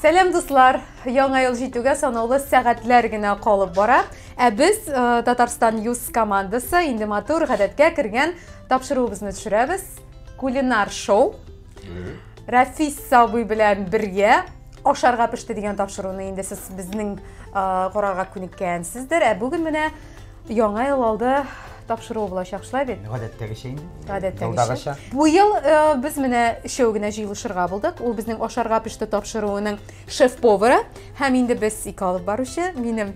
Сәлам, дуслар! Яңа ел җитүгә санаулы сәгатьләр генә калып бара. Ә без э, Татарстан Юз командасы инде матур гадәткә кергән тапшыруыбызны төшерәбез. Кулинар шоу. Рафис абый белән бергә ашарга пеште дигән тапшыруны инде сез безнең э, карарга күнеккәнсездер. Ә бүген менә Яңа ел алды тапшыруы булачак, шулай бит? Гадәттәгечә инде. Гадәттәгечә. Бу ел э, без менә өчәү генә җыелышырга булдык. Ул безнең ашарга пеште тапшыруының шеф-повары һәм инде без ике алып баручы, минем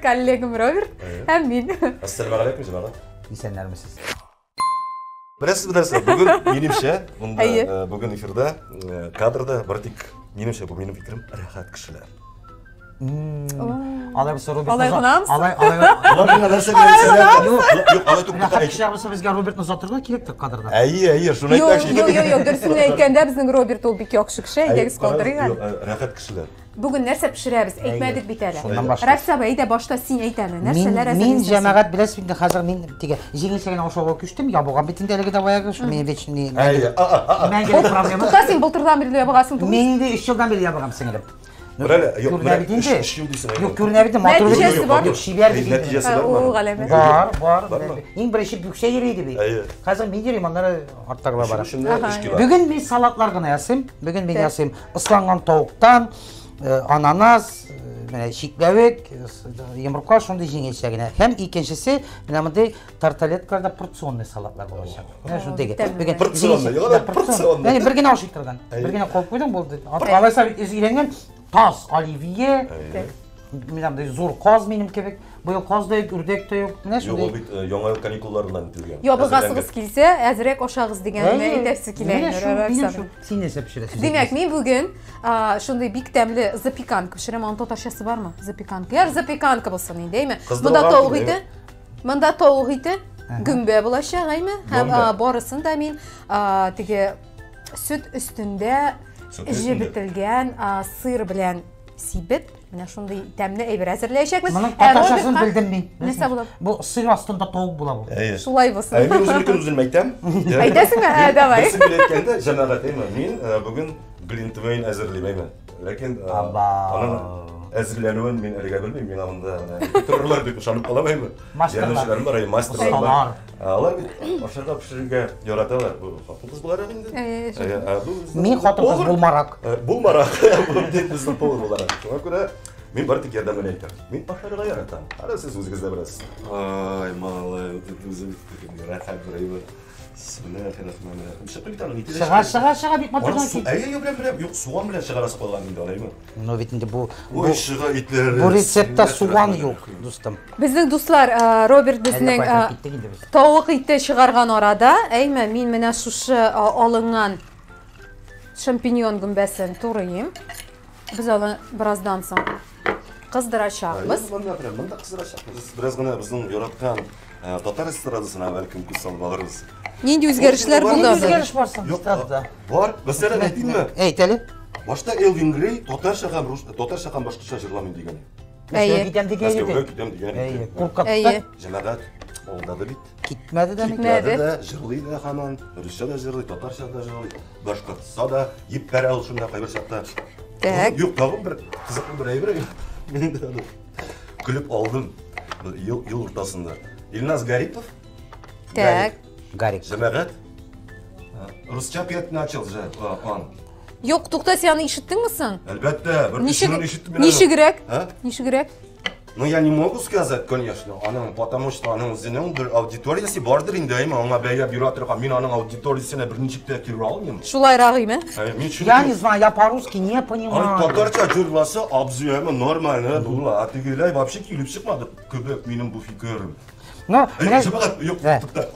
коллегам Роберт һәм мин. Ассаламу җәмәгать. Исәннәрмесез? Беләсезме нәрсә? Бүген минемчә, монда э, бүген эфирда, э, кадрда бары тик минемчә, бу минем фикерем, рәхәт кешеләр. Алай булса Роберт Алай гынамы? Алай алай. Алар миңа нәрсә әйтсәләр, юк, юк, алай түгел. Рәхәт кешеләр булса безгә Робертны озатырга кирәктер кадрда. Әйе, әйе, шуны әйтмәкче. Юк, юк, юк, дөресен әйткәндә безнең Роберт ул бик яхшы кеше, әйдәгез калдырыйк әле. Рәхәт кешеләр. Бүген нәрсә пешерәбез? Әйтмәдек бит әле. Шуннан башлыйк. Рафис абый, әйдә башта син әйт әле. Нәрсәләр Мин, мин әзерлисең? җәмәгать беләсез инде хәзер мин теге җиңелчә генә ашауга күчтем, ябыгам бит инде әлеге дә баягы, шул минем вечный Әйе, а, а, а. мәңгелек проблема. Тукта син былтырдан бирле ябыгасың түгел. Мин инде 3 елдан бирле ябыгам сеңелем. Ну, Бер әле, юк, күренә менә бит инде. өч ел дисең, әйе. Юк, күренә бит инде, матур бит. Нәтиҗәсе бар. Юк, чибәр бит инде. Нәтиҗәсе Ә, бармы? ул галәмәт. Бар, бар. Бармы? Иң беренче бүксә йөри иде бит. Әйе. Хәзер мин йөрим, аннары арттагылар бара. Шунда Ага. 3 кило. Бүген мин салатлар гына ясыйм. Бүген мин Так. ясыйм ысланган тавыктан, ананас, менә чикләвек, йомырка шундый җиңелчә генә. Һәм икенчесе, менә мондый тарталеткаларда порционный салатлар булачак. Менә шундый. Бүген Порционный, җиңелчә- да, порционный. Яни бер генә ашый торган. Бер генә куып куйдың булды. Алайса бит өйләнгән таз, оливье, менә мондый зур каз минем кебек. Быел каз да юк, үрдәк тә юк. Менә Юк, ул шундый. бит яңа ел каникулларыннан ителгән. Ябыгасыгыз килсә, әзрәк ашагыз дигәнне әйтәсе килә Менә инде, шул, Рафис минем абый. шул. Син нәрсә пешерәсең? Димәк, мин бүген шундый бик тәмле запеканка пешерәм. Аның татарчасы бармы? Запеканка. Яр запеканка булсын инде, әйме? Монда Кыздырылган тавык инде, ите, монда тавык ите, гөмбә булачак, әйме? Һәм Гөмбә. барысын да мин теге сөт өстендә Сөт өстендә. җебетелгән сыр белән сибеп, менә шундый тәмле әйбер әзерләячәкбез. Моның Ә татарчасын Робертка белдем мин. Нәрсә була? Бу сыр астында тавык була бу. Әйе. Шулай булсын. Ә мин үземнекен үзем әйтәм. Әйтәсеңме? Ә, давай. Берсен генә әйткәндә, җәмәгать, әйме, мин бүген глинтвейн әзерлим, әйме. Ләкин Аба. аның әзерләнүен мин әлегә белмим. Миңа монда менә торырлар дип ышанып калам, әйме. Мастерлар. Ярдәмчеләрем бар, әйе, мастерлар бар. Осталар. Алар бит ашарга пешерергә яраталар. Бу хатын-кыз буларак инде. Әйе, Әйе, ә бу безнең Мин хатын-кыз повар. булмарак. Булмарак. Бу безнең повар буларак. Шуңа күрә мин бары тик ярдәм генә итәм. Мин ашарга яратам. Ара сез үзегез дә беләсез. Ай, малай, вот это үзе бит рәхәт бер әйбер. Бисмиллахир-рахманир-рахим. Чыгып бит аның ите дә Чыга, чыга. чыга, чыга бик матур Аның гына су, кит. әйе, юк, беләм, беләм. Юк, суган белән чыгарасы калган инде алаймы? Ну бит инде бу Ой, бу, чыга итләре. бу рецептта суган юк, дустым. Безнең дуслар, Роберт Әллә безнең кайда киттек инде без. тавык ите чыгарган арада, әйме, мин менә шушы алынган шампиньон гөмбәсен турыйм. Без аны бераздан соң кыздырачакбыз. Монда прям, монда кыздырачакбыз. Бераз гына безнең яраткан татар эстрадасына бәлкем күз салып алырбыз. Нинди үзгәрешләр Нинди булды? Нинди анда? үзгәреш бар соң Юк, эстрадада? бар. Мәсәлән, әйтимме? Әйт әле. Башта Элвин Грей татарча һәм рус, татарча һәм башкортча җырламыйм дигән. Әйе. Мәскәүгә китәм дигән Мәскәүгә иде. китәм дигән Әйе, иде. куркытты. Әйе. Җәмәгать алдады бит. Китмәде дә микән? Китмәде. Китмәде дә, җырлый да һаман, русча да җырлый, татарча да җырлый, башкортча да җиппәрә ул шунда кайбер чакта. Так. Юк, тагын бер кызыклы бер әйбер. Мин дә аны көлеп алдым. Бер ел, ел уртасында. Илназ Гарипов. Так. Гарик. Җәмәгать. Русча петь начал же он. Юк, тукта, син аны ишеттеңме соң? Әлбәттә, бер Ничек, кешенең ишеттем мин аны. ничегрәк? А? Ничегрәк? Ну, я не могу сказать, конечно, аның, потому что аның үзенең бер аудиториясе бардыр инде, әйме, аңа бәя бирә торган. Мин аның аудиториясенә берничек тә керә алмыйм. Шулайрак име? Ә, Мин чөнки Я не знаю, я по-русски не Аны понимаю. татарча җырласа, абзый, әйме, нормально була. А тегеләй вообще килеп чыкмады кебек минем бу фикерем. Ну, Әй, менә җәмәгать, юк, Ә. тукта,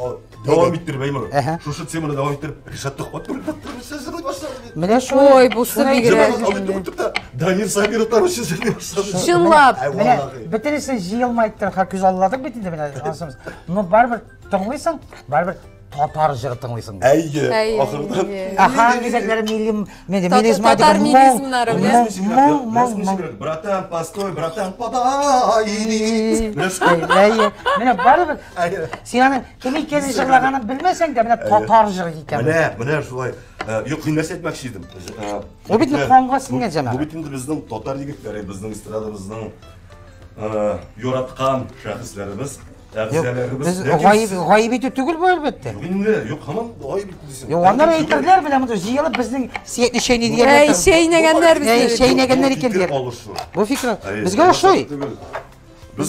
дәвам иттереп, әйме. Әһә. Шушы теманы дәвам иттереп, Ришат Төхвәтуллин русча җырлый башлады бит. менә шул. Ой, бусы бигрәк. Җәмәгать, алып инде. тукта, Дамир Сабиров та русча җырлый башлады. Чынлап. Әй, Менә валлаһи. бөтенесен җыелмай торга күз алдадык бит инде менә ансымыз. Но барыбер тыңлыйсың, барыбер татар җыры тыңлыйсың. Әйе, Әйе, ахырдан. әйе. Аха, бизәкләре милли, менә Татар- мелизма татар дигән моң, мелизмнары белән. моң, моң, моң, моң. Братан, постой, братан, подай. Менә шул. Әйе, менә барыбер Әйе. син аның кем икәнен җырлаганын белмәсәң дә, менә татар җыры икән. Менә, менә шулай. Юк, мин нәрсә әйтмәкче идем. Ул бит канга сеңгән җәмәгать. Бу бит инде безнең татар егетләре, безнең эстрадабызның яраткан шәхесләребез, әгъзаларыбыз. Без гаеп гаеп итү түгел бу әлбәттә. Юк инде, юк, һаман гаеп итү дисең. Юк, аннары әйтерләр менә монда җыелып безнең сөякне чәйни дигән. Әй, чәйнәгәннәр безне. Әй, чәйнәгәннәр икән дияр. Бу фикер безгә ошый. Без,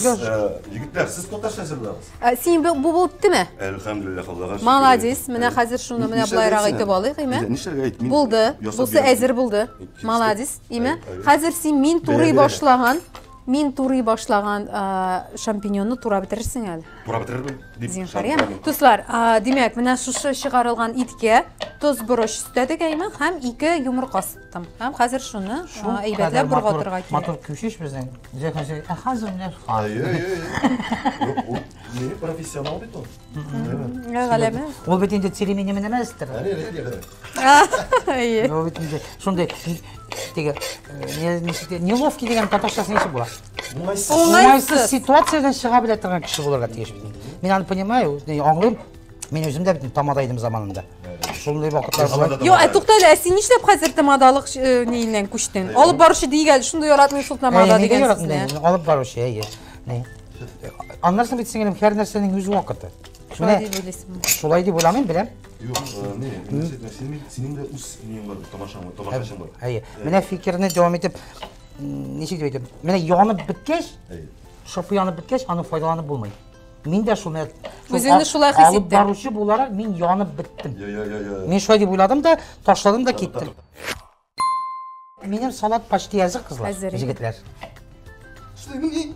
егетләр, сез татарча әзерләгез. Син бу булып беттеме? Әлхәмдүлилләһ, Аллага шөкер. Молодец. Менә хәзер шуны менә болайрак итеп алыйк, име? Нишләргә әйт? Булды. Бусы әзер булды. Молодец, име? Хәзер син мин турый башлаган, мин турый башлаган шампиньонны турап бетерерсең әле. Турап бетерермен дип. Зинһар, яме. Дуслар, димәк, менә шушы чыгарылган иткә тоз, борыч өстәдек, әйме, һәм ике йомырка Там. Һәм хәзер шуны әйбәтләп боргатырга кирәк. Матур күчеш безнең. Ә хәзер менә Ай, ай, ай. Юк, ул не профессионал бит ул. Галәмә. Ул бит инде телевидение менәмәстер. Әле, әле, әле. Ул бит инде шундый теге неловкий дигән татарчасы ничек була? Уңайсыз. Уңайсыз ситуациядән чыга белә торган кеше булырга тиеш бит. Мин аны понимаю, аңлыйм. Мин үзем дә бит тамада идем заманында. Шундый вакытлар була. Юк, ә тукта әле, ә син нишләп хәзер тамадалык э, ниеннән күчтең? Алып баручы диик әле, шундый яратмый шул тамада дигән сүзне. Алып баручы, әйе. Ни? Аннан соң бит сеңелем, һәр нәрсәнең үз вакыты. Шулай дип уйлыйсыңмы? Шулай дип уйламыйм, беләм. Юк, э, не, синең синең дә үз ниең бар, тамашаң бар, тамашачың бар. Әйе. Менә фикерне дәвам итеп, ничек дип әйтим? Менә янып беткәч, шырпы янып беткәч, аны файдаланып булмый. Мин дә шуны Үзеңне шулай хис иттең. Алып баручы буларак мин янып беттем. Я, я, я, я. Мин шулай дип уйладым да, ташладым да киттем. Минем салат почти әзер, кызлар, җегетләр.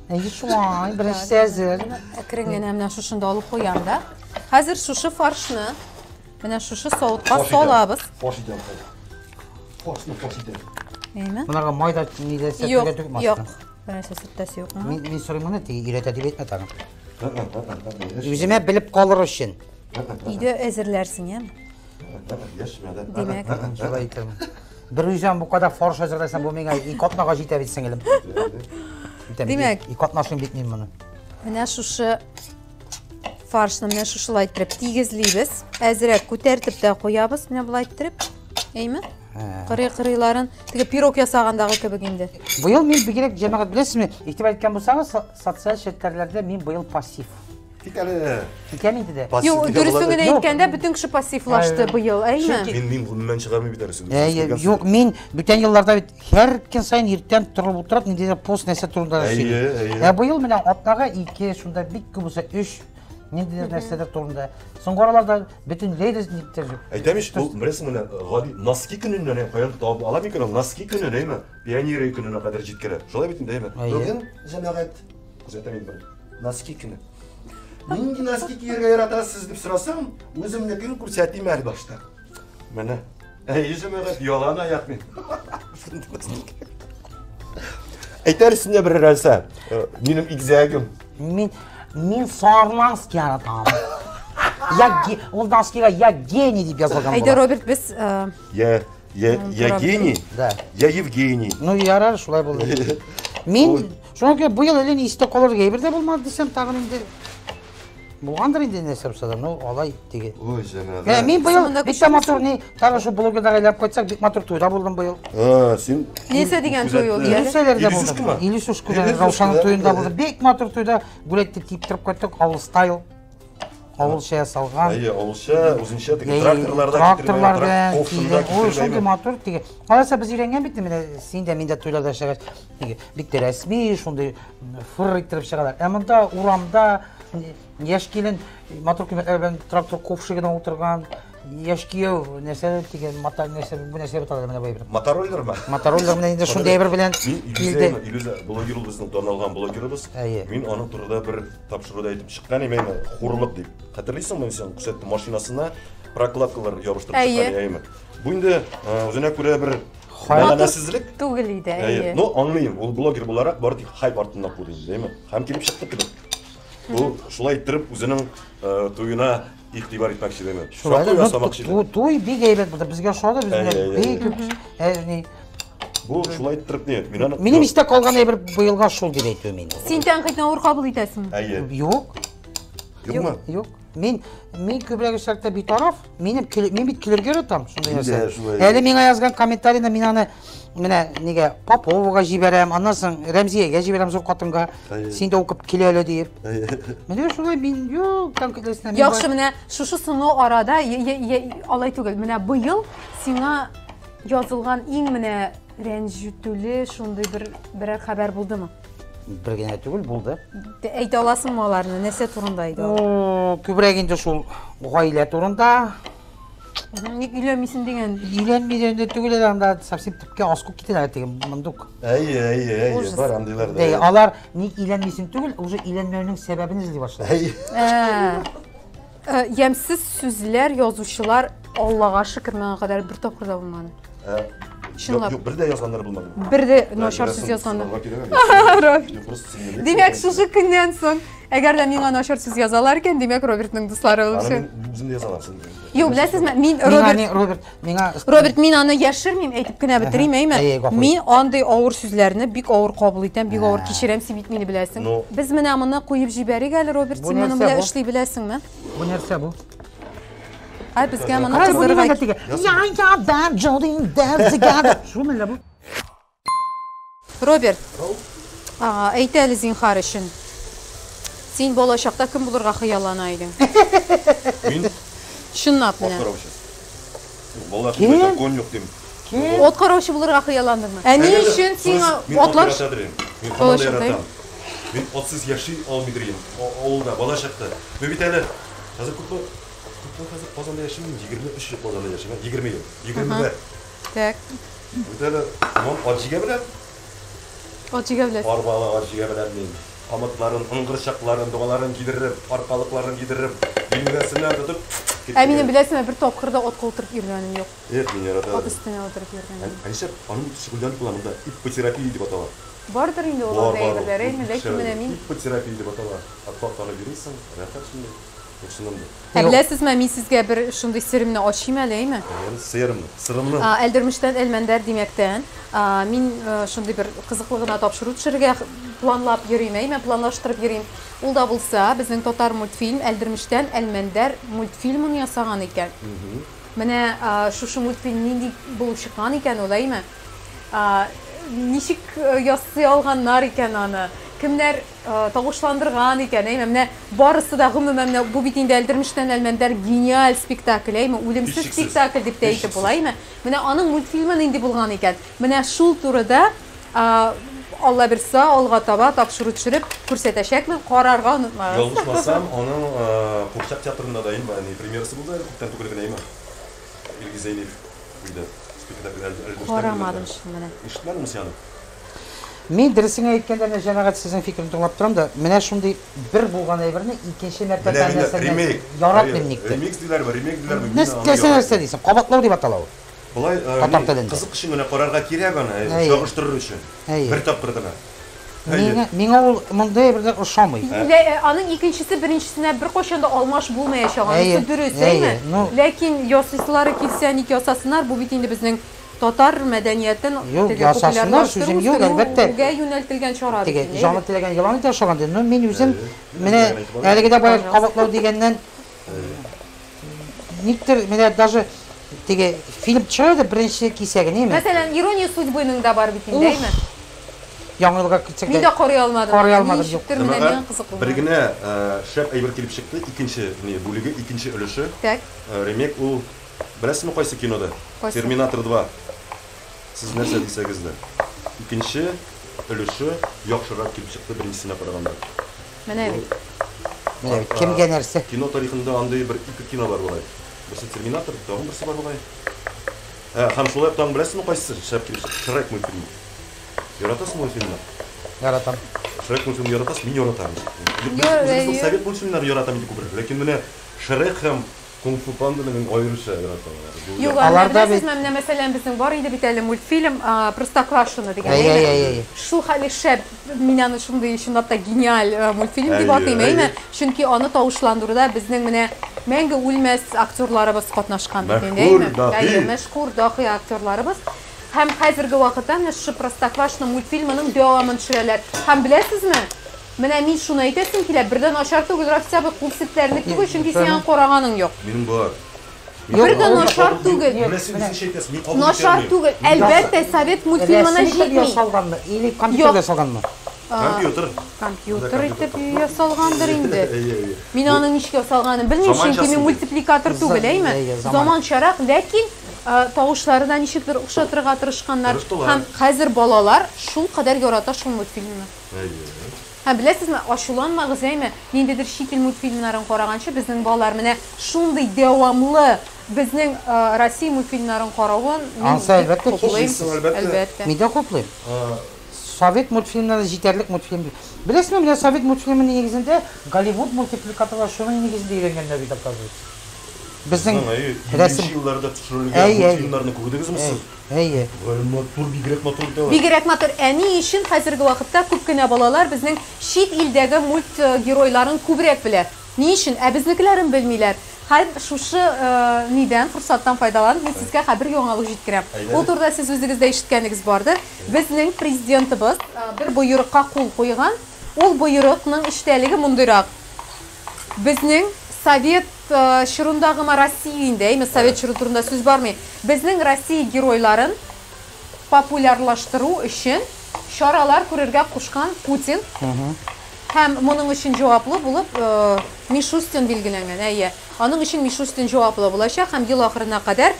Әйе, шулай, беренчесе әзер. Әкрен генә менә шушында алып куям да. Хәзер шушы фаршны менә шушы савытка салабыз. Фарш итәм. Фаршны фарш итәм. Әйме? Монарга май да ни дә сөртергә түгел. Юк, юк. Бернәрсә сөртәсе юк. Мин, мин сорыйм моны, теге өйрәтә дип әйтмә тагын. Үземә белеп калыр өчен. Өйдә әзерләрсең, яме? Димәк. Шулай итәм. Бер үзем бу кадәр фарш әзерләсәм, бу миңа ике атнага җитә бит, сеңелем. Димәк. Ике атна ашыйм бит мин моны. Менә шушы фаршны менә шушылай иттереп тигезлибез. Әзрәк күтәртеп тә куябыз, менә болай иттереп. Әйме? Кырый-кырыйларын теге пирог ясагандагы кебек инде. Быел мин бигрәк җәмәгать беләсезме, игътибар иткән булсагыз, социаль челтәрләрдә мин быел пассив. Кит әле. Китәм инде дә. Юк, дөресен генә әйткәндә, бөтен кеше пассивлашты быел, әйме? Мин мин гомумән чыгармый бит әле. Әйе, юк, мин бүтән елларда бит һәр көн саен иртән торып утырып, ниндидер пост нәрсә турында сөйлим. Ә быел менә атнага ике, шунда бик күп булса өч ниндидер нәрсәләр турында. Соңгы араларда бөтенләй дә никтер юк. Әйтәм ич, ул беләсең менә гади носки көненнән әй, каян табып ала микән ул носки көнен, әйме? Пионерия көненә кадәр җиткерә. Шулай бит инде, әйме? Бүген җәмәгать күзәтәм инде носки көне. Нинди носки кияргә яратасыз дип сорасам, үземнекен күрсәтим әле башта. Менә. Әй, җәмәгать, ялан аяк мин. Әйтәрсең дә бер нәрсә. Минем игезәгем. Мин мин сары носки яратам. Я ул носкига я гений дип язылган Әйдә, Роберт, без Я я я гений. Да. Я Евгений. Ну, ярар, шулай булды. Мин шуңа күрә быел әллә ни истә калыр әйбер дә булмады дисәм, тагын инде булгандыр инде нәрсә булса да, ну, алай теге. Ой, җәмәгать. Ә, мин быел бик тә матур ни, тагын шул блогердагы әйләнеп кайтсак, бик матур туйда булдым быел. А, син Нәрсә дигән туй ул? Илүсәләрдә булдым. Илүсушкада Раушанның туенда булдым. Бик матур туйда гүләтте тип торып кайттык, авыл стайл. Авылча ясалган. Әйе, авылча, үзенчә теге тракторларда тракторлар белән. Ой, шундый матур теге. Алайса без өйрәнгән бит менә син дә мин дә туйларда эшләгәч, теге бик тә рәсми, шундый фыр иттереп чыгалар. Ә монда урамда яшь килен матур күлмәкләр белән трактор ковшигына утырган, яшь кияү нәрсә дигән мата нәрсә бу нәрсә бит алар менә бу әйбер. Мотороллермы? Мотороллер менә инде шундый әйбер белән килде. Илүзә блогер ул безнең танылган блогерыбыз. Мин аның турында бер тапшыруда әйтеп чыккан идем, әйме, хурлык дип. Хәтерлисеңме, мин сиңа күрсәттем машинасына прокладкалар ябыштырып чыккан, әйме. Бу инде үзенә күрә бер мәгънәсезлек түгел иде, әйе. Ну, аңлыйм, ул блогер буларак бары тик хайп артыннан куды инде, әйме. Һәм килеп чыкты кебек. Ул шулай иттереп үзенең туена игътибар итмәкче димәк. Шулай да, ясамакчы. Туй бик әйбәт булды. Безгә ошады, безгә бик күп. Бу шулай иттереп ни? Мин аны Минем истә калган әйбер быелга шул дип әйтүем инде. Син тәнкыйтьне авыр кабул итәсеңме? Әйе. Юк. Юкмы? Юк. Мин мин күбрәк очракта битараф. Минем мин бит көлергә яратам, шундый Инде нәрсә. шулай. Әле миңа язган комментарийны мин аны менә нигә Поповага җибәрәм, аннан соң Рәмзиягә җибәрәм зур хатынга. Әйе. Син дә укып килә әле диеп. Әйе. Менә шулай мин юк, конкретно мин Яхшы, менә шушы соңгы арада алай түгел. Менә быел сиңа язылган иң менә рәнҗетүле шундый бер берәр хәбәр булдымы? Бер генә түгел булды. Әйтә аласыңмы аларны? Нәрсә турында иде алар? О, күбрәк инде шул гаилә турында. Ник өйләнмисең дигән. Өйләнмидә инде түгел әле анда совсем төпкә аскып китәләр теге мондук. Әйе, әйе, әйе, Ужас. бар андыйлар да. Дәй, алар ник өйләнмисең түгел, уже өйләнмәүнең сәбәбен эзли башлый. Әйе. Ямьсез сүзләр язучылар Аллага шөкер моңа кадәр бер тапкыр да булмады. Чынлап. Юк, бер дә язганнар булмады. Бер дә начар сүз язганнар. Димәк, шушы көннән соң, әгәр дә миңа начар сүз язалар икән, димәк, Робертның дуслары булып Аны чыга. мин үзем дә яза алам. Юк, беләсезме, мин Миңа Роберт ни, Роберт, миңа Роберт, мин аны яшермим, әйтеп кенә бетерим, әйме? Әйе, гафу ит. Мин андый авыр сүзләрне бик авыр кабул итәм, бик авыр кичерәм, син бит мине беләсең. Ну. Без менә моны куеп җибәрик әле, Роберт, Бу син моны нәрсә менә бу? эшли беләсеңме? Бу нәрсә бу? Ай, безгә моны Ай, бу кыздырырга нимә теге? Я я да Джодин да зигада. Шул мәллә бу? Роберт, әйт әле зинһар өчен. Син бала чакта кем булырга хыяллана идең? Мин Чынлап ат менә. караучы. Юк, балалар кем? Конь юк дим. Ат караучы булырга хыялландыңмы? Ә ни өчен сиңа Мин ат атлар ярата дирем. Мин Бала һаман да чакта, яратам. Мин атсыз яши алмый дирем. Авылда бала чакта. Мин бит әле хәзер күпме күпме хәзер Казанда яшим, 23 ел Казанда яшим, 20 ел, 21. Так. Бит әле мин ат җигә беләм. Ат җигә беләсең. Арбалы ат җигә беләм мин. Камытларын, ыңгырчакларын, дугаларын кидереп, аркалыкларын кидереп, билгесеннән тотып. Ә минем беләсеңме, бер тапкыр да атка утырып йөргәнем юк. Эх, мин яратам. Ат өстенә утырып йөргәнем. Ә нишләп аның шөгыльләнеп була монда? Иппотерапия дип атала. Бардыр инде ул Бар, анда бар. әйберләр, әйме, ләкин менә мин Иппотерапия дип атала. Атка атланып йөрисең, рәхәт шундый. Юк, чыннан да. Ә беләсезме, мин сезгә бер шундый серемне ачыйм әле, әйме? Әйе, сыерымны, сырымны. Әлдермештән Әлмәндәр димәктән, мин шундый бер кызыклы гына тапшыру төшерергә планлап йөрим, әйме, планлаштырып йөрим. Ул да булса, безнең татар мультфильм Әлдермештән Әлмәндәр мультфильмын ясаган икән. Менә шушы мультфильм нинди булып чыккан икән ул, әйме? Ничек ясый алганнар икән аны? Кемнәр тавышландырган икән, әйме? Менә барысы да гомумән менә бу бит инде Әлдермештән Әлмәндәр гениаль спектакль, әйме? Үлемсез Һичшиксез. спектакль дип тә әйтеп була, әйме? Менә аның мультфильмы нинди булган икән? Менә шул турыда Алла бирса, алга таба тапшыру төшереп күрсәтәчәкмен, карарга онытмагыз. Ялгышмасам, аның Курчак театрында да инде әни премьерасы булды әле күптән түгел генә әйме. Илгиз Зәйниев куйды спектакль Әлдермештән Карамадым Әлмәндәр. шул менә. Ишетмәдеңме син аны? Мин дөресен әйткәндә, менә җәмәгать сезнең фикерен тыңлап торам да, менә шундый бер булган әйберне икенче мәртәбә Менә мин нәрсәне ремейк. яратмыйм никтер. Ремикс диләрме, ремейк диләрме? мин аны Нәрсә нәрсә яратмыйм. дисең? Кабатлау дип атала ул. Болай Татар ни, телендә. кызык өчен генә карарга кирәк аны, Әйе. чагыштырыр өчен. Әйе. Бер тапкыр гына. Әйе. Миңа миңа ул мондый әйберләр ошамый. Аның икенчесе беренчесенә бер кайчан да алмаш булмаячак, Әйе, анысы дөрес, әйе, әйме? ну- Ләкин ясыйсылары килсә, ник ясасыннар, бу бит инде безнең татар мәдәниятен Юк, теге ясасыннар, популярлаштыру, сүзем юк, әлбәттә. үстерүгә юнәлтелгән чара бит Теге инде, җаны әйме? теләгән елан итә ашаган ди. Ну мин үзем менә Әйе. әлеге дә баягы Пожалуйста. кабатлау дигәннән никтер менә даже теге фильм төшерде беренче кисәге, неме? Мәсәлән, Ирония судьбының да бар бит инде, Уф. әйме? Яңа елга китсәк Мин дә карый алмадым. Карый алмадым, юк. Ничектер менә миңа Җәмәгать, кызык бер булмады. генә шәп әйбер килеп чыкты, икенче ни бүлеге, икенче өлеше. Так. Ремейк ул беләсезме кайсы кинода? Кайсы? Терминатор 2. Сез нәрсә дисәгез дә. Икенче өлеше яхшырак килеп чыкты беренчесенә караганда. Менә бит. Менә бит кемгә нәрсә? Кино тарихында андый бер ике кино бар бугай. Берсе Терминатор, тагын берсе бар бугай. Һәм шулай ук тагын беләсезме кайсысы шәп килеп чыкты? Шрек мультфильмы. Яратасызмы мультфильмны? Яратам. Шрек мультфильмын яратасыз? Мин яратам. Йо, Үзебезнең әйе. совет мультфильмнарын яратам инде күбрәк. Ләкин менә Шрек һәм Кунг-фу панданы мин аеруча яратам. Юк, аны Аларда беләсезме, менә мәсәлән, безнең бар иде бит әле мультфильм Простоквашино дигән. Әй, әйме? әй, әй, әй. Шул хәле шәп, мин аны шундый чынлап та гениаль мультфильм дип Әйе, атыйм, әйме? әйе. Чөнки аны тавышландыруда безнең менә мәңге үлмәс актерларыбыз катнашкан бит инде, Мәшһүр әйме? даһи. Әйе, мәшһүр даһи актерларыбыз. Һәм хәзерге вакытта менә шушы Простоквашино мультфильмының дәвамын төшерәләр. Һәм беләсезме? Менә мин шуны әйтәсем килә, бер дә начар түгел, Рафис абый, кул селтәрлек түгел, чөнки син аны караганың юк. Минем бар. Бер дә начар түгел. Менә син үзең әйтәсең, мин кабул Начар түгел. Әлбәттә, совет мультфильмына Рәсем итеп җитми. ясалганмы или компьютерда ясалганмы? Компьютер. Компьютер итеп ясалгандыр инде. Әйе, әйе. Мин аның ничек ясалганын белмим, Заманчасы чөнки мин инде. мультипликатор түгел, әйме? Әйе, заман. Заманчарак, ләкин тавышлары да ничектер охшатырга тырышканнар. Тырыштылар. Һәм хәзер балалар шул кадәр ярата шул мультфильмны. Әйе. Һәм беләсезме, ачуланмагыз, әйме, ниндидер чит ил мультфильмнарын караганчы безнең балалар менә шундый дәвамлы безнең Россия мультфильмнарын каравын мин Ансы, бик әлбәттә, хуплыйм. килешәсең, әлбәттә. Әлбәттә. Мин дә хуплыйм. Совет мультфильмнары җитәрлек мультфильм. Беләсезме, менә совет мультфильмы нигезендә Голливуд мультипликаторлар шуның нигезендә өйрәнгәннәр бит, оказывается. Безнең Әйе, рәсем 50 елларда төшерелгән Әйе, әйе. мультфильмнарны күрдегезме сез? Әйе. Ой, матур, бигрәк матур бит алар. Бигрәк матур. Ә ни өчен хәзерге вакытта күп кенә балалар безнең чит илдәге мульт геройларын күбрәк белә? Ни өчен? Ә безнекеләрен белмиләр. Һәм шушы нидән, форсаттан файдаланып, мин сезгә хәбер яңалык җиткерәм. Ул турыда сез үзегез дә ишеткәнегез бардыр. Безнең президентыбыз бер боерыкка кул куйган. Ул боерыкның эчтәлеге мондыйрак. Безнең совет чорындагымы Россия инде, әйме, совет чоры турында сүз бармый. Безнең Россия геройларын популярлаштыру өчен чаралар күрергә кушкан Путин. Һәм моның өчен җаваплы булып Мишустин билгеләнгән. Әйе, аның өчен Мишустин җаваплы булачак һәм ел ахырына кадәр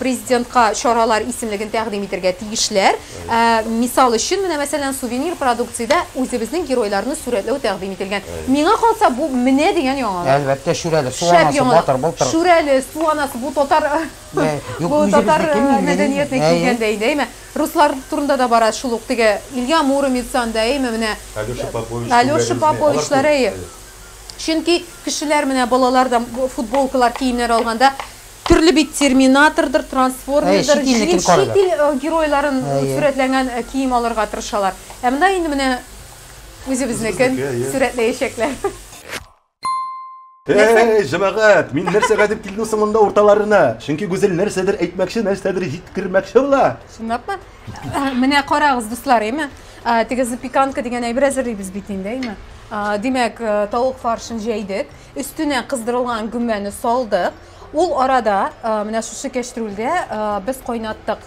президентка чаралар исемлеген тәкъдим итәргә тиешләр. Мисал өчен, менә мәсәлән, сувенир продукциядә үзебезнең геройларны сурәтләү тәкъдим ителгән. Миңа калса, бу менә дигән яңалык. Әлбәттә, Шүрәле, су Шәп анасы, яңалык. батыр, былтыр. Шүрәле, су анасы, бу татар Юк, бу татар үзебезнеке милли. мәдәниятенә Әйе. килгәндә инде, әйме? Руслар турында да бара шул ук теге Илья Муромец анда, әйме, менә Алеша Попович. Алеша күргәнегезме? Поповичлар, Алар күп. әйе. Чөнки кешеләр менә балалар да футболкалар, киемнәр алганда төрле бит Терминатордыр, Трансформердыр, Әйе, чит илнекен чит карыйлар. ил геройларын Әйе. сурәтләнгән кием алырга тырышалар. Ә монда инде менә үзебезнекен Үзебезнеке, әйе. сурәтләячәкләр. Эй, җәмәгать, мин нәрсәгә дип килдем соң монда урталарына? Чөнки Гүзәл нәрсәдер әйтмәкче, нәрсәдер җиткермәкче була. Чынлапмы? Менә карагыз, дуслар, әйме? Теге запеканка дигән әйбер әзерлибез бит инде, әйме? Димәк, тавык фаршын җәйдек, өстенә кыздырылган гөмбәне салдык. Ул арада менә шушы кәштрүлдә без кайнаттык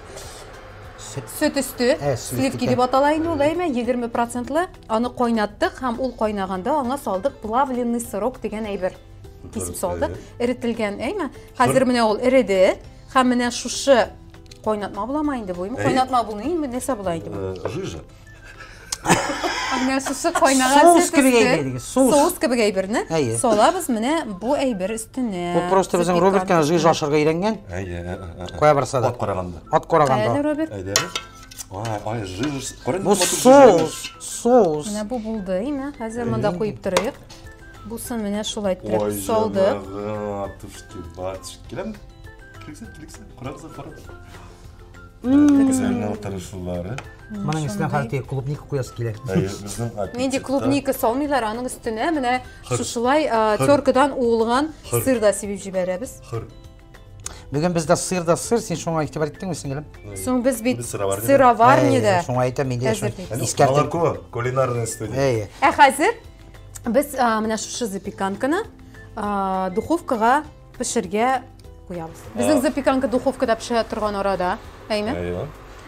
сөт өсте, сливки дип атала инде ул, әйме, 20 процентлы. Аны кайнаттык һәм ул кайнаганда аңа салдык плавленый сырок дигән әйбер. Кисеп салдык, эретелгән, әйме? Хәзер менә ул эреде һәм менә шушы кайнатма буламы инде бу? Кайнатма булмый, инде нәрсә була инде бу? Жижа. Менә шушы кайнаган Соус сөт кебек өсте, әйбер диге, соус. Соус кебек әйберне Әйе. салабыз менә бу әйбер өстенә. Ул просто безнең Роберт кына жижа ашарга өйрәнгән. Әйе. Кая барса да. Ат караганда. Ат караганда. Әле, Роберт. Әйдә. Ай, ай, жижа. Кара, Бу нинди матур жижа. соус, соус. Менә бу булды, име? Хәзер монда куеп торыйк. Бусын менә шулай иттереп Ой, салдык. җәмәгать, тушки, батюшки. Киләме? Килсә, килсә. Карагыз, карагыз. Гүзәлнең утырышулары. Моның өстенә хәзер клубника куясы килә. Әйе, безнең Нинди аппетитта. клубника салмыйлар, аның өстенә менә шушылай теркадан уылган Хыр. сыр да сибеп җибәрәбез. Хыр. Бүген бездә сыр да сыр, син шуңа игътибар иттеңме, сеңелем? Соң без бит Без сыроварня. сыроварняда. Әйе, Шуңа әйтәм, мин дә Әзер шуны бит. искәртеп. Молоко, кулинарная студия. Әйе. Ә хәзер без менә шушы запеканканы духовкага пешергә куябыз. Безнең запеканка духовкада пешә торган арада, әйме? Әйе.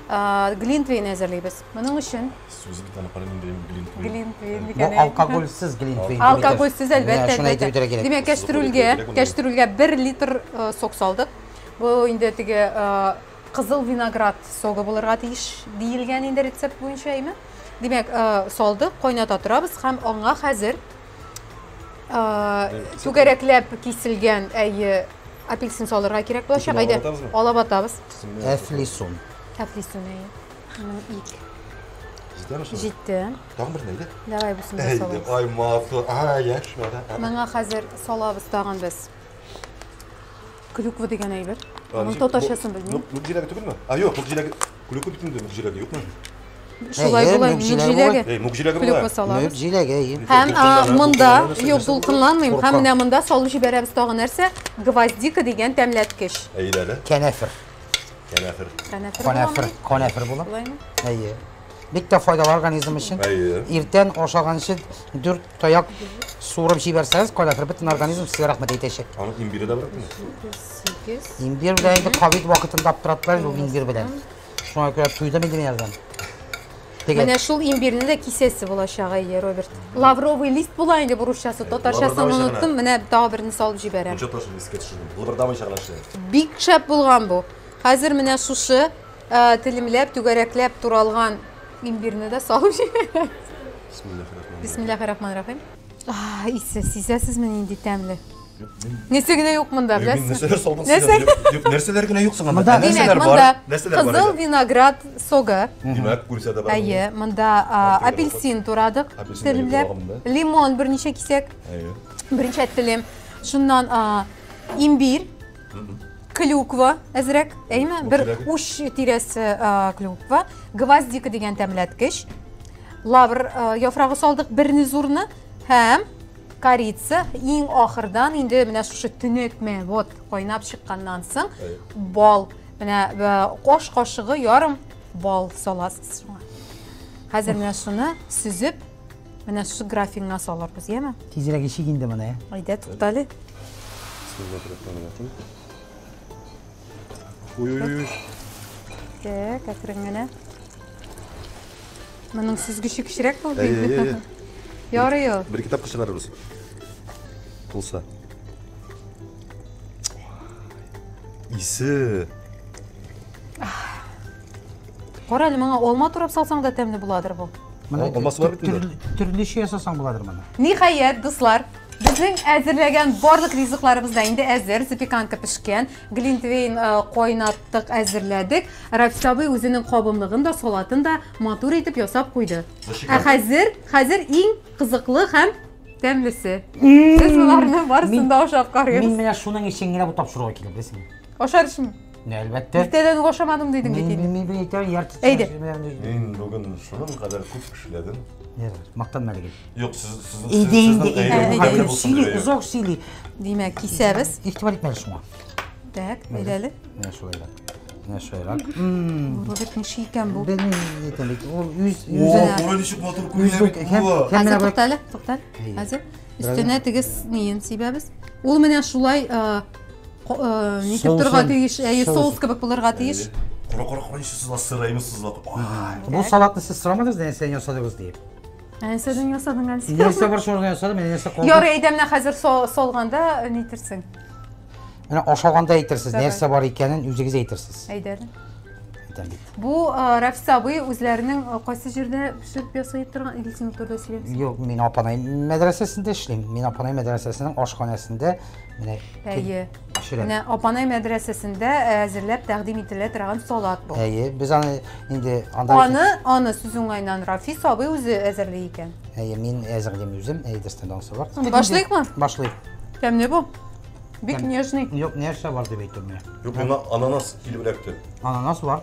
Глинтвейн әзерлибез. Моның өчен Сүзе бит аны кара нинди глинтвейн. глинтвейн Бу дигән. алкогольсез глинтвейн. Алкогольсез, әлбәттә, Менә Шуны әйтеп әлбәттә. үтәргә кирәк. Димәк, кәштрүлгә 1 литр сок салдык. Бу инде теге кызыл виноград согы булырга тиеш диелгән инде рецепт буенча, әйме? Димәк, салдык, кайната торабыз һәм аңа хәзер түгәрәкләп киселгән әйе апельсин салырга кирәк булачак. Алап Әйдә, атабызмы? алап атабыз. Әфлисун. Әфлисун, әйе. Ик. Җитәме шул? Җитте. Тагын бер әйдә. Давай бусын да Әйдә, салабыз. ай матур. Ай, яшь бара. Моңа хәзер салабыз тагын без. Клюква дигән әйбер. Моның татарчасын белмим. Мүк җиләге түгелме? А, юк, мүк җиләге. Клюква бит инде мүк җиләге, юкмы? Шулай Әйе, була, мүк мүк җиләге җиләге. Эй, мүк җиләге Клюква була. Мүк салабыз. җиләге, әйе. Һәм Дулкынлана, монда, дулкынлана, юк, нәрсә дулкынланмыйм. Һәм Куркам. менә монда салып җибәрәбез тагын нәрсә? Гвоздика дигән тәмләткеч. Әйдә әле. Кәнәфер. Кәнәфер. Кәнәфер Канәфер, буламы? канәфер була. Шулаймы? Әйе. Бик тә файдалы организм өчен. Әйе. Иртән ашаганчы дүрт таяк суырып җибәрсәгез, кайдадыр бөтен организм сезгә рәхмәт әйтәчәк. Аның имбире дә бар бит. 8. Имбир белән инде ковид вакытында аптыраттылар инде ул имбир белән. Шуңа күрә туйдым инде мин алардан. Теге Менә шул имбирне дә кисәсе булачак, әйе, Роберт. Лавровый лист була инде бу русчасы, татарчасын Лавровый оныттым, менә тагы берне салып җибәрәм. Мунча ташын искә төшердем. Лыбырдамыйча гына эшләгез. Бик шәп булган бу. Хәзер менә шушы телемләп, түгәрәкләп туралган имбирне дә салып җибәрәм. Бисмиллахир-рахманир-рахим. Бисмиллахир-рахманир-рахим. Исе, сизәсезме нинди тәмле? Нәрсә генә юк монда, Мин беләсезме? нәрсәләр салдың Нәрсә? син? Юк, нәрсәләр генә юк соң анда? Монда- Ә Димәк, нәрсәләр бар? монда Нәрсәләр бар? кызыл виноград согы. Димәк, күрсә дә бар. Әйе, монда апельсин турадык, Апельсин телемләп, турадым да. лимон берничә кисәк, Әйе. берничә телем. Шуннан имбирь, клюква әзрәк, әйме? Бу Бер кирәк. уч тирәсе клюква, гвоздика дигән тәмләткеч, лавр яфрагы салдык берне зурны һәм корица. Иң ахырдан инде менә шушы төнәтмә, вот, кайнап чыкканнан соң Әйе. бал, менә аш кашыгы ярым бал саласыз шуңа. Хәзер менә шуны сөзеп, менә шушы графинга салырбыз, яме? Тизрәк ишик инде моны. Әйдә, туктале. Бисмиллахир-рахманир-рахим. Ой, ой, ой. Так, әкрен генә. Моның сүзгече кечерәк булды Әйе, инде. әйе, әйе. Ярый ул. Бер китап чыгарырбыз. Булса. Исе. Кара әле, моңа алма турап салсаң да тәмле буладыр бу. Моны Алмасы бар бит инде. Төрлечә ясасаң буладыр моны. Ниһаять, дуслар, безнең әзерләгән барлык ризыкларыбыз да инде әзер. Запеканка пешкән, глинтвейн кайнаттык, әзерләдек. Рафис абый үзенең кабымлыгын да, салатын да матур итеп ясап куйды. Ә хәзер, хәзер иң кызыклы һәм тәмлесе. Без боларны барысын да ашап Мин карыйбыз. менә шуның өчен генә бу тапшыруга килдем, беләсеңме? Ашар өчен. Менә әлбәттә. Иртәдән үк ашамадым дидең бит Мин инде. мин мин әйтәм, ярты Әйдә. Мин бүген шуның кадәр күп эшләдем. Мактанма әле. Юк, сез сез Әйдә инде, Әйдә, әйдә. әйдә. Сөйли, озак сөйли. Димәк, кисәбез. Игътибар итмә әле шуңа. Так, әйдә әле. Менә шулайрак. Менә шулайрак. Роберт ничек икән бу? Белмим, әйтәм бит. Ул үз О, үзенә кара ничек матур үз күренә бит һәм бу. һәм менә Хәзер бу туктале, туктале. Әйе. Хәзер өстенә теге ниен сибәбез. Ул менә шулай нитеп Соус торырга һәм- тиеш, әйе, соус. соус кебек булырга тиеш. Кара кара кара ничек сызыла, сыраймы сызыла. Ай. Бу салатны сез сорамадыгыз, нәрсәдән ясадыгыз дип. Нәрсәдән ясадың әле син? Нәрсә бар шуны ясадым, менә нәрсә калды. Ярый, әйдә менә хәзер салганда нитерсең. Менә ашаганда әйтерсез, Давай. нәрсә бар икәнен үзегез әйтерсез. Әйдә әле. Әйтәм бит. Бу Рафис абый үзләренең кайсы җирдә пешереп ясый торган или син турыда сөйләмсең? Юк, мин Апанай мәдрәсәсендә эшлим. Мин Апанай мәдрәсәсенең ашханәсендә менә Әйе. пешерәм. Менә Апанай мәдрәсәсендә әзерләп тәкъдим ителә торган салат бу. Әйе, без аны инде анда Аны сүз уңаеннан Рафис абый үзе әзерли икән. Әйе, мин әзерлим үзем, әйе, дөрестән дә анысы бар. Башлыйкмы? Башлыйк. Тәмле бу. Бик Тәм- нежный. Юк, нәрсә бар дип әйтәм менә. Юк, миңа ананас килеп эләкте. Ананас бар.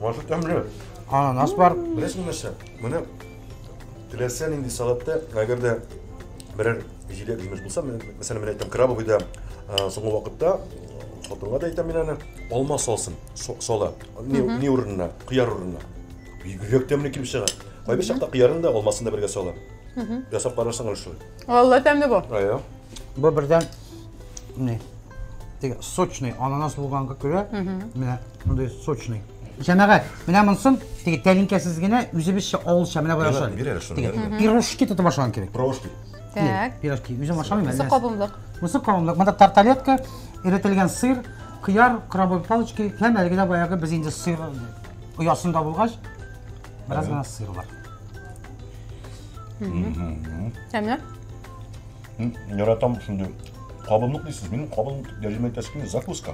Машы тәмле. Ананас бар. Беләсеңме нәрсә? Менә теләсә нинди салатта, әгәр дә берәр җиләк җимеш булса, мәсәлән, мин әйтәм, крабовыйда соңгы вакытта хатынга да әйтәм мин аны, алма салсын, сала. Ни урынына, кыяр урынына. Бигрәк тәмле килеп чыга. Кайбер чакта кыярын да, алмасын да бергә сала. Ясап карарсың әле шулай. Валла тәмле бу. Әйе. Бу бердән не? Теге сочный ананас булганга күрә, менә мондый сочный. Җәмәгать, менә монысын теге тәлинкәсез генә үзебезчә авылча менә болай ашалар. Бир әле шуны, Теге бир әле. пирожки тотып ашаган кебек. Пирожки. Так. Пирожки. Үзем ашамыйм Монысы әле. кабымлык. Монысы кабымлык. Монда тарталетка, эретелгән сыр, кыяр, крабовый палочки һәм әлеге дә баягы без инде сыр оясында булгач, бераз гына сыр бар. Тәмле? Яратам шундый. Кабымлык дисез, минем кабымлык тәрҗемә итәсе килми, закуска.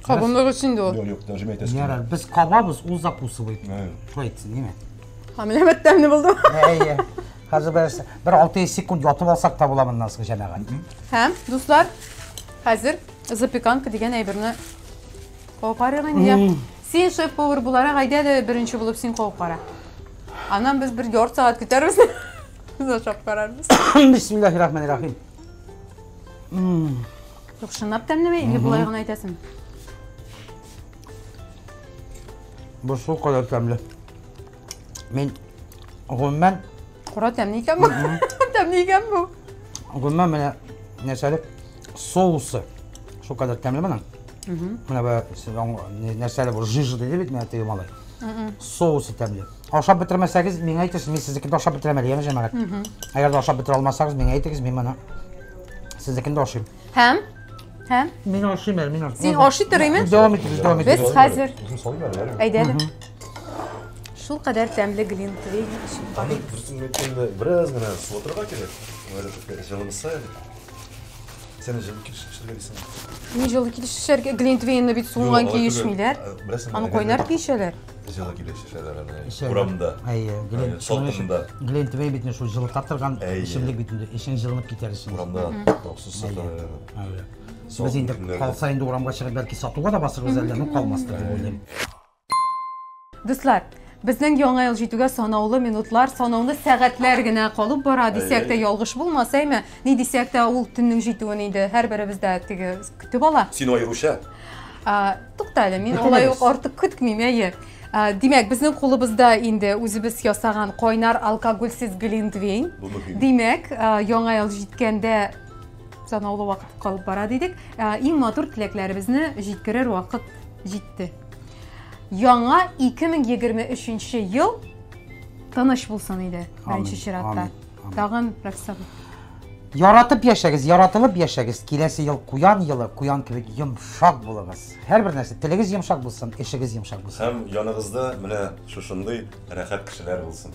Кабымлык өчен инде ул. Юк, юк, тәрҗемә итәсе килми. Ярар, без кабабыз, ул закусывает. Әйе. Шулай әйтсен, димә. Һәм менә тәмле булды. Әйе. Хәзер бер 6 секунд ятып алсак та була моннан соң җәмәгать. Һәм, дуслар, хәзер запеканка дигән әйберне кабып карыйк инде. Син шеф-повар буларак әйдә дә беренче булып син кабып кара. Аннан без бер ярты сәгать көтәрбез. Без ашап карарбыз. Бисмиллахир-рахманир-рахим. Юк, чынлап тәмлеме или болай гына әйтәсең? Бу шул кадәр тәмле. Мин гомумән Кара тәмле икән бу. Тәмле икән бу. Гомумән менә нәрсәле соусы шулкадәр тәмле моның. Менә бу нәрсәле бу жижа диде бит менә теге малай. Соусы тәмле. Ашап бетермәсәгез, миңа әйтегез, мин сезнекен дә ашап бетерәм әле, яме җәмәгать. Әгәр дә ашап бетерә алмасагыз, миңа әйтегез, мин моны сезнекен дә ашыйм. Һәм һәм Мин ашыйм әле, мин ашыйм. Син ашый торыймы? Дәвам итегез, дәвам Без итегез. хәзер Үзем салыйм әле, әле. Әйдә әле. Шул кадәр тәмле глинтвейн эчеп Аны карыйк. дөресен әйткәндә, бераз генә суытырга кирәк. Әле җылынса әле. Сен җылы килеш эчәргә дисең. Ни җылы килеш эчәргә? Глинтвейнны бит суынган Юк, көе алай түгел. эчмиләр. Беләсеңме, Аны әгәр кайнар дә көе эчәләр. Җылы килеш эчәләр аны. Эчәләр. Урамда. Әйе, Әйе, салкында. Глинтвейн бит шул җылыта торган Әйе. эчемлек бит инде. Эчең җылынып китәр өчен. Урамда махсус саталар. Әйе. Салкын Без инде көннәрдә. калса инде урамга чыгып бәлки сатуга да басырбыз әллә, ну калмастыр дип уйлыйм. Дуслар, безнең яңа ел җитүгә санаулы минутлар, санаулы сәгатьләр генә калып бара дисәк тә ялгыш булмас, әйме? Ни дисәк тә ул төннең җитүен инде һәрберебез дә теге көтеп ала. Син аеруча. Тукта әле, мин алай ук артык көтмим, әйе. Димәк, безнең кулыбызда инде үзебез ясаган кайнар алкогольсез глинтвейн. Бу мөһим. Димәк, яңа ел җиткәндә санаулы вакыт калып бара дидек. Иң матур теләкләребезне җиткерер вакыт җитте. Яңа 2023 ел тыныч булсын иде, беренче Амин, чиратта. амин, амин. Тагын Рәфис абый. Яратып яшәгез, яратылып яшәгез. Киләсе ел куян елы, куян кебек йомшак булыгыз. Һәрбер нәрсә, телегез йомшак булсын, эшегез йомшак булсын. Һәм яныгызда менә шушындый рәхәт кешеләр булсын.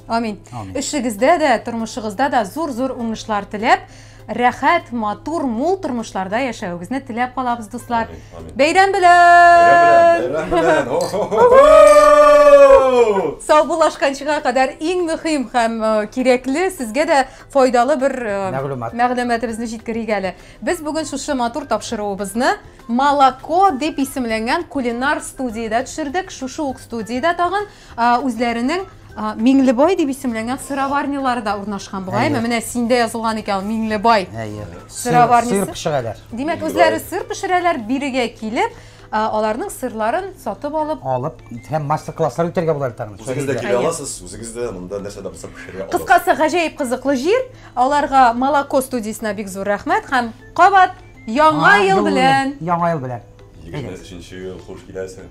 Амин. Амин. Эшегездә дә, тормышыгызда да зур-зур уңышлар теләп, рәхәт, матур, мул тормышларда яшәвегезне теләп калабыз, дуслар. Амин, амин. Бәйрәм белән! Бәйрәм белән, бәйрәм белән! Хо-хо-хо-хо! Саубуллашканчыга кадәр иң мөһим һәм кирәкле, сезгә дә файдалы бер Мәгълүмат. мәгълүматыбызны җиткерик әле. Без бүген шушы матур тапшыруыбызны Молоко дип исемләнгән кулинар студиядә төшердек. Шушы ук студиядә тагын үзләренең Миңлебай дип исемләнгән сыроварнялары да урнашкан бугай. Әйе. Менә синдә язылган икән Миңлебай. Әйе. Сыроварнясы. Сыр пешерәләр. Димәк, Миңлебай. үзләре сыр пешерәләр, бирегә килеп, аларның сырларын сатып алып Алып, һәм мастер-класслар үтәргә була тагын. Үзегез дә килә Әйе. аласыз, үзегез дә монда нәрсә дә булса пешерә аласыз. Кыскасы, гаҗәеп кызыклы җир. Аларга Молоко студиясенә бик зур рәхмәт һәм кабат яңа ел белән. Яңа ел белән. 23 ел хуш киләсең.